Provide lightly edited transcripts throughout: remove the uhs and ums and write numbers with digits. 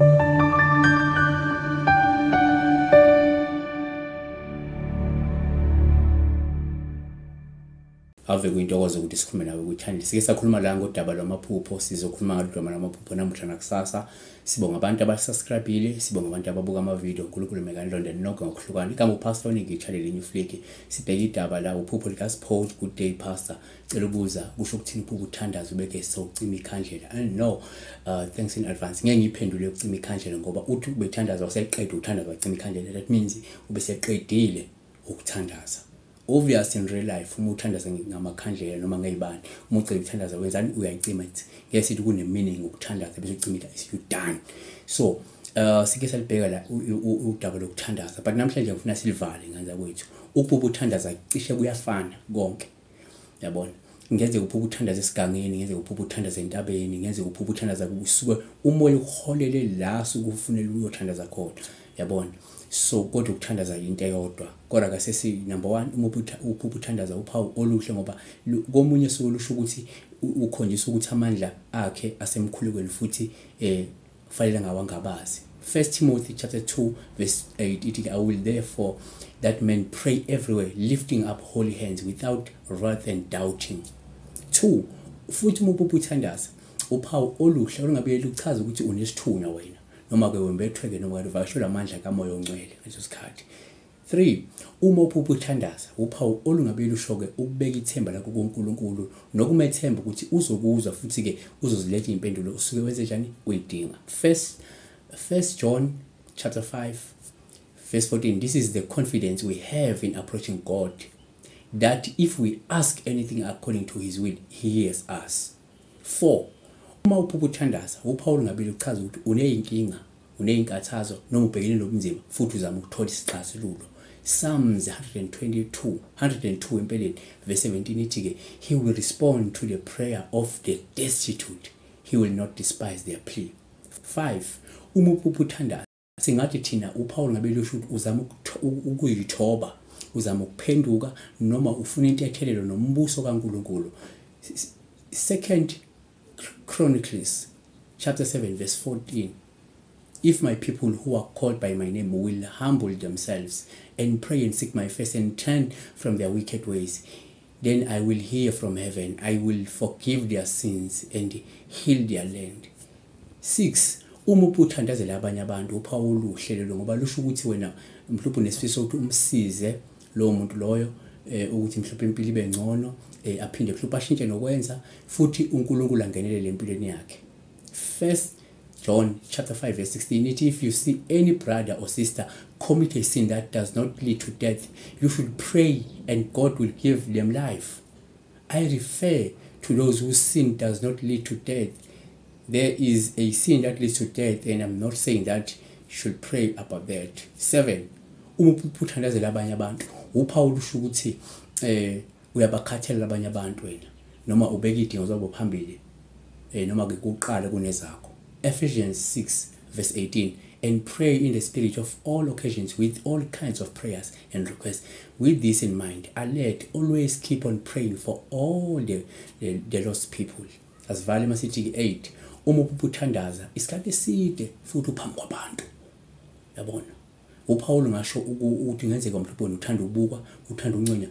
Ave kuyintokozo ukuthi sikhulume nawe ku-channel. Sike sakhuluma la ngodaba lwamaphupho, sizokhuluma ngaludaba lwamaphupho namuhla nakusasa. Sibonga abantu abasubscribe-ile, sibonga abantu ababuka ama-video. uNkulunkulu mekanilonde nonke ngokuhlukana. Igama uPastor Onike, i-channel New Flick. Sibheke idaba la uphupho likaSipho. Good day Pastor. Cela ubuza kusho ukuthini uphupho uthandaza ubeke sewucima ikhandlela? And no, thanks in advance. Ngeke ngiyiphendule ukucima ikhandlela ngoba uthi ubethandaza waseqeda uthandaza wacima ikhandlela. That means ubeseqedile ukuthandaza. Obvious in real life uma uthandaza ngamakhandlela noma ngeyibani, uma ucela ukuthandaza wenzani? Uyayicima. Ngeke sithi kune meaning ukuthandaza bese ucima, is you done. So sike salibheka la udaba lokuthandaza, but namhlanje ngifuna silivale nganza kwethu. Ukuphupha uthandaza cishe kuyafana konke, yabona. Ngenzeka uphupha uthandaza esigangeni, ngenzeka uphupha uthandaza entabeni, ngenzeka uphupha uthandaza kusuke umoya ukuholele la sukufunela uyothandaza khona, yabona. So kodwa ukuthandaza into eyodwa. Kodwa ke sesi number 1, uma uphupha uthandaza uphawu oluhle ngoba komunye suke lusho ukuthi ukhonjiswa ukuthi amandla akhe asemkhulekweni futhi kufanele ngawangabazi. 1 Timothy chapter 2 verse 8 ithi, I will therefore that men pray everywhere, lifting up holy hands without wrath and doubting. 2, futhi uma uphupha uthandaza uphawu oluhle olungabe luchaza ukuthi unesithunywa wena, noma ke wembethweke noma ke uvakashelwa amandla kaMoya oNgcwele ngaleso sikhathi. 3, uma uphupha uthandaza uphawu olungabe lusho ke ukubeka ithemba lakho kuNkulunkulu nokumethemba ukuthi uzokuzwa futhi ke uzoziletha impendulo usuke wenze njani uyidinga. First John chapter 5 verse 14, this is the confidence we have in approaching God, that if we ask anything according to his will, he hears us. 4, uma uphupha uthandaza uphawu olungabe luchaza ukuthi uneyinkinga, uneyinkathazo noma ubhekene nobunzima futhi uzama ukuthola isixazululo. Psalms 102 empeleni verse 17 ithi ke, he will respond to the prayer of the destitute, he will not despise their plea. 5, uma uphupha uthandaza singathi thina uphawu ngabe lusho ukuthi uzama ukuyithoba, uzama ukuphenduka noma ufuna intethelelo nombuso kaNkulunkulu. 2 Chronicles chapter 7 verse 14, if my people who are called by my name will humble themselves and pray and seek my face and turn from their wicked ways, then I will hear from heaven, I will forgive their sins and heal their land. 6, uma uthandazela abanye abantu uphawu oluhle lelo ngoba lusho ukuthi wena mhlawumbe unesifiso ukuthi umsize lowo muntu loyo ukuthi mhlawumbe impilo ibe ngcono, aphinde mhlawumbe ashintshe nokwenza futhi uNkulunkulu angenelele empilweni yakhe. 1 John chapter 5 verse 16, if you see any brother or sister commit a sin that does not lead to death, you should pray and God will give them life. I refer to those whose sin does not lead to death. There is a sin that leads to death, and I'm not saying that you should pray about that. 7, uma uthandazela abanye abantu uphawu lusho ukuthi uyabakhathalela abanye abantu wena noma ubeka idingo zabo phambili noma ke kuqala kunezakho. Ephesians 6 verse 18, and pray in the spirit of all occasions with all kinds of prayers and requests. With this in mind, alert, always keep on praying for all the lost people. Asivale masithi 8, uma uthandaza isikhathi eside futhi uphambi kwabantu, yabona. uPaul ngasho ukuthi ngenzeka mhlawumbe uthanda ukubukwa, uthanda uncenya,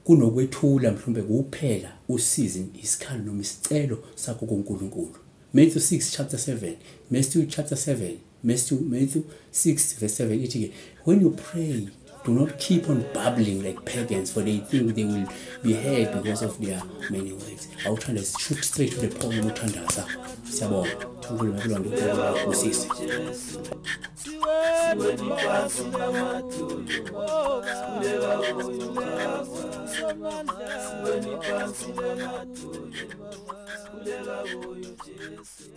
kunokwethula mhlawumbe kuphela usizi isikhalo noma isicelo sakho kuNkulunkulu. Matthew 6 chapter 7, Matthew chapter 7, Matthew 6 verse 7 ithi ke, when you pray, do not keep on babbling like pagans, for they think they will be heard because of their many words. Awuthandaza, shoot straight to the point uthandaza. Siyabonga. uNkulunkulu usise. Siweni phansi namadolo, sikhuleka kuyo Jesu.